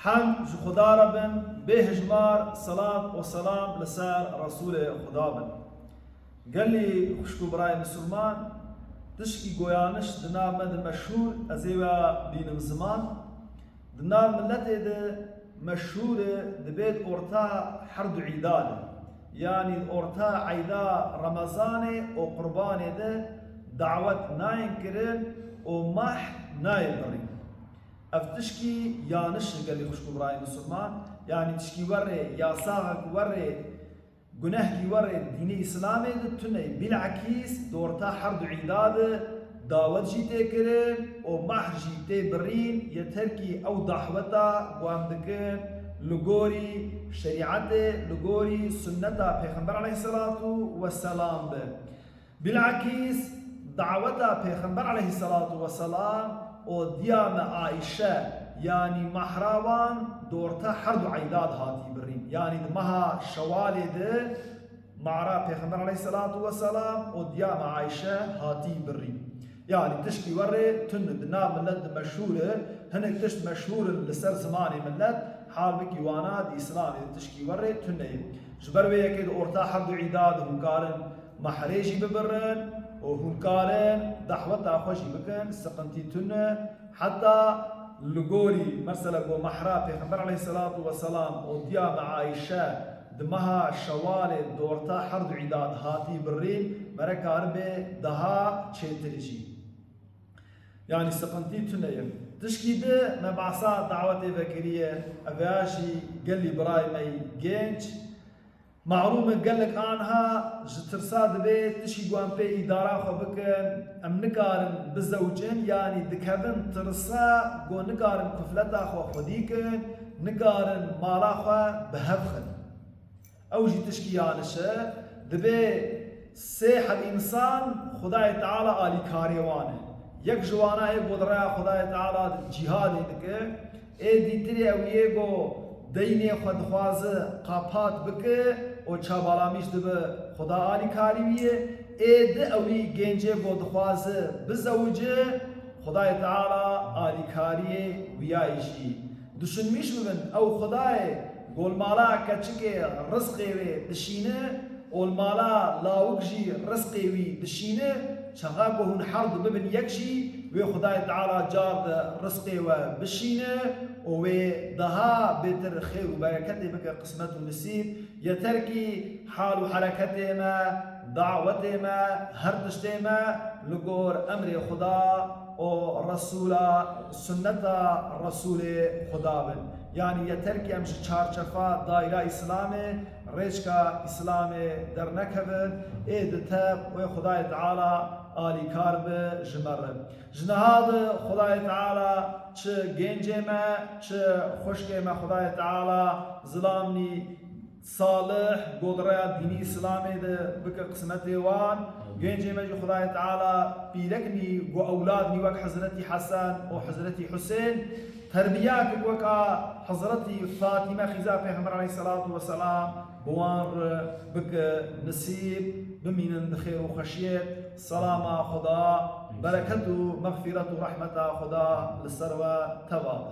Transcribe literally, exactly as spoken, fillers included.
Hemd ji Xuda re bin, bê hijmar selat û selam li ser Resûlê Xuda bin. Gelî xwişk û birayê misilman, tişkî goyaniş di nav me de meşhûr, ez ê we bînim ziman. Di nav miletê de meşhûr e, dibê di orta her du îda de, yanî di orta eyda Remezanê û Qurbanê de dawet nayên kirin û mahr nayê birîn. Ev tişkî yaniş e gelî xwişk û birayê misilman, yanî tişkî werê, yasaxek werê, gunehkî werê dînê Îslamê de tune ye. Bilakîs di orta her du îda de dawet jî tê kirin û mahr jî tê birîn, yeter kî ew daweta ku em dikin li gorî şerîetê, li gorî sunneta Pêxember aleyhisselatu vesselam be. Bilakîs daweta Pêxember aleyhisselatu vesselam û diya me Ayşe, yanî mahra wan di orta her du eyda de hatî birîn. Yanî di meha Şewalê de mahra Pêxember aleyhisselatu vesselam û diya me Ayşe hatî birîn. Yanî tişkî werê tune, di nav milet de meşhûr e, hinek tişt meşhûr in li ser zimanê milet, halbikî wana di Îslamê de tişkî werê tune ye. Ji ber wê yekê di orta her du îda de hûn karin mahrê jî bibirin û hûn karin daweta xwe jî bikin, siqintî tune. Heta li gorî, mesela, ku mahra Pêxember aleyhisselatu vesselam û diya me Ayşe di meha Şewalê di orta her du îda de hatî birîn, mere karibe daha çêtir jî. Yanî siqintî tune ye. Tişkî di me behsa dawetê vekiriye, ev ya jî gelî birayê me yî genc. Malûm e gelek anha ji tirsa dibê tişkî ku em pê îdara xwe bikin, em nikarin bizewicin, yanî dikevin tirsa ku nikarin kufleta xwe xwedî kin, nikarin mala xwe bi hev xin. Ew jî tişkî yaniş e, dibê sê heb însan Xwedayê Teala alîkarê wan e. Yek ji wana yê ku di rêya Xwedayê Teala cîhadê dike, ê dîtirê ew yê ku deynê xwe dixwaze qapat bike û çabalamîş dibe Xweda alîkarî wî ye. Ê di ewî gencê ku dixwaze bizewice, Xwedayê Teala alîkariyê wiyayê jî. Düşünmîş bibin, ew Xwedayê ku li mala keçikê rizqê wê dişîne û li mala lawik jî rizqê wî dişîne, çaxa ku hûn her du bibin yek jî, wê Xwedayê Teala car di rizqê we bişîne û wê daha bêtir xêr û bereketê bike qismet û nisîb. Yeter kî hal û hereketê me, dawetê me, her tiştê me li gor emrê Xuda û Resûla, sunneta Resûlê Xuda bin. Yanî yeter kî em ji çarçefa daîra Îslamê, rêçka Îslamê dernekevin, ê di tev wê Xwedayê Teala alîkar bi ji me re. Ji niha de Xwedayê Teala çi gencê me, çi xwişkê me Xwedayê Teala zilamnî salih, ku di rêya dînî Îslamê de bike qismetê wan. Gencê me jî Xwedayê Teala pîreknî ku ewladnî wek Hezretî Hesen û Hezretî Husên, terbiyakek weka Hezretî Fatîme xîza Pêxember aleyhisselatu vesselam bi wan re bike nisîb, bimînin di xêr û xweşiyê. Selama Xweda, bereket û mexfîret û rehmeta Xweda li ser we teva be.